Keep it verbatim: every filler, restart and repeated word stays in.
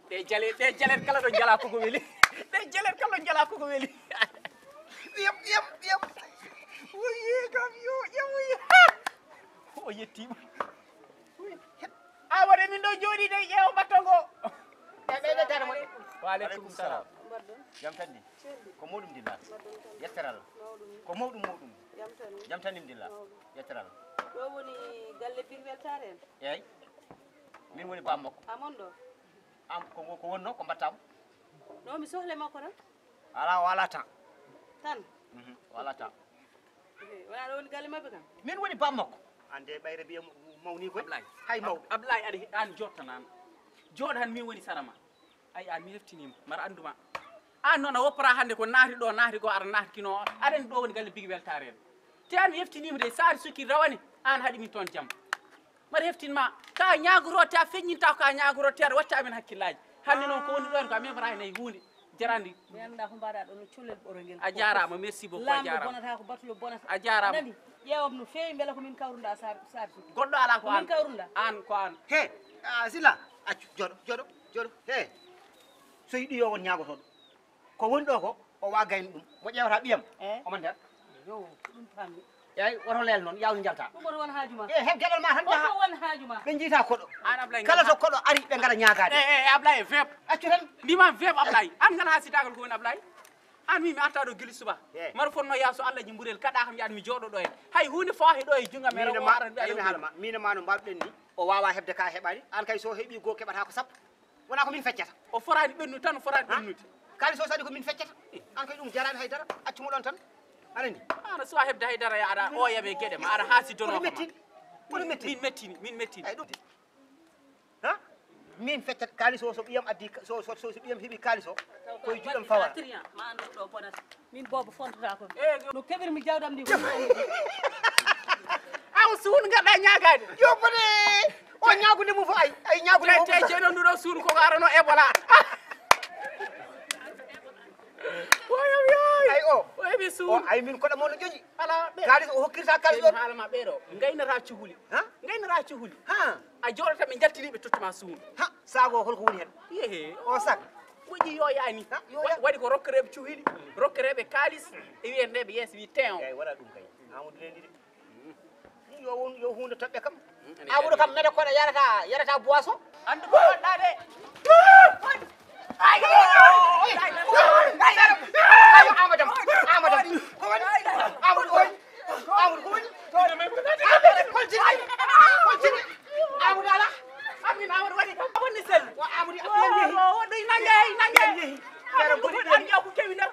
Ɗe jale, ɗe jale kala ɗo jala koko weli. Ɗe jale kala ɗo jala koko weli. Yam, yam, yam. Oye kam yo, yam oye. O yettima. A waɗa min ɗo jooɗi de ƴeewa batto ngo. E ɓe ɓe tan woni. Wa aleykum salam. Jam tan ni. Ko mawɗum dilla. Yetteral. Ko mawɗum mawɗum. Jam tan ni. Jam tan ni dilla. Yetteral. Ɗo woni galle Big Weltare en. Eyyi. Min woni bam makko. Amon ɗo. Am ko ko wonno ko mbatta mo? No mi sohle makko tan. Ala wala tan. Tan. Mhm. Wala tan. Wala ɗo woni galle maɓɓe kam. Min woni bam makko. Ande ɓayre biye mawni ko. Ablay. Hay mawɓe. Ablay aɗa an jottanan. Joɗan min woni sarama. Ay an mi heftinima. Mara anduma. An noon a woppora hande ko naati ɗo naati go aɗa naati kino. Aɗa andi ɗo woni galle Big Weltare en. Te an mi heftinima de saari sukki rawane an haɗi min toon jam. Mbaɗa heftin ma ka ñaagoto te a feññinta ko a ñaagoto te aɗa watti amen hakkillaaji. Hannde noon ko woni ɗoon ko a memorani nayi huunde jarande. Mi annda ko mbaɗa ɗo no cullel ɓoro ngel. A jaaraama, merci beaucoup, a jaaraama. Bonata ko batulo bonata. A jaaraama. Nani ƴeewam no feewi mbela ko min kawrunda sar sar. Goɗɗo ala ko an. Min kawrunda an ko an. He. A sila accu joɗo joɗo joɗo he. So yiɗi yo won ñaagotoɗo. Ko woni ɗo ko o wa gayno ɗum mo ƴeewata ɓiyam. Eh? Omo nder. Yo ɗum pammi. Eyyi woto leel noon yawno njalta. Ɗum woto won haaju ma. E heɓ geɗal ma tan jaha. Woto won haaju ma. Ɓe jiita koɗo. An Ablay kala to koɗo ari ɓe ngara ñaagaade. E e Ablay vep. Accu tan. Ndima vep Ablay an ngala ha sitagal ko woni Ablay. An mi mi arta ɗo gili suba. Maro fonno ya so Allah ji mburel kaɗa kam yaɗa mi jooɗo ɗo en. Hay hunde faahi ɗo e junga men. Min ma no mbaɗuɗen ni o wawa heɓde ka heɓani an kay so heɓi goo keɓata ko sappo. Wona ko min feccata. O foraani ɓennude tan o foraani ɓennude. Kalis o saɗi ko min feccata. An kay ɗum jaraani haydara accu mo ɗon tan. Aɗa anndi? An a suwa heɓde haydara ya aɗa oya ɓe geɗe ma aɗa haasi dono ko mettini. Kono mettini min mettini min mettini. Ay ɗum ha min feccata kalis o so ɓiyam addi so so so ɓiyam heɓi kalis o koye juuɗam fawa. Ma andu ɗo bonata. Min boobo fontata ko no keɓirmi jawdam ndi ko. Aw suun ngaɗa ñaagaade. Yo bone. O ñaagude mum fof ay ay ñaagude mum. Te jeenon ɗuɗo suun koko arano ebola. Ay o o heɓi suun ay min koɗa mo no joƴi. Ala ɓe kalis o hokkirta kalis ɗon haalama ɓeɗo. Gaynata cuhuli ha gaynata cuhuli ha. A joɗata ɓe jaltini ɓe tottuma suun ha. Sago holko woni hen? Yehe o sak. Moƴƴi yo yani waɗi ko rokkereɓe cuhili rokkereɓe kalis. E wiyeteɓe yes wi tew. Eyi waɗa ɗum kay. Amadou rendi de. Yo won yo hunde toɓɓe kam. Amadou kam mede koɗo yarata yarata boisson. Andu ko waɗɗa de. Amadou amadou ko woni amadou oy. Amadou ko woni. Amadou koltini koltini. Amadou ala. Amin amadou waɗi kam bonni sel. Amadou amadou yehi. Woɗɗo nange nange. Amadou ko woni an jaw ko kewi nder.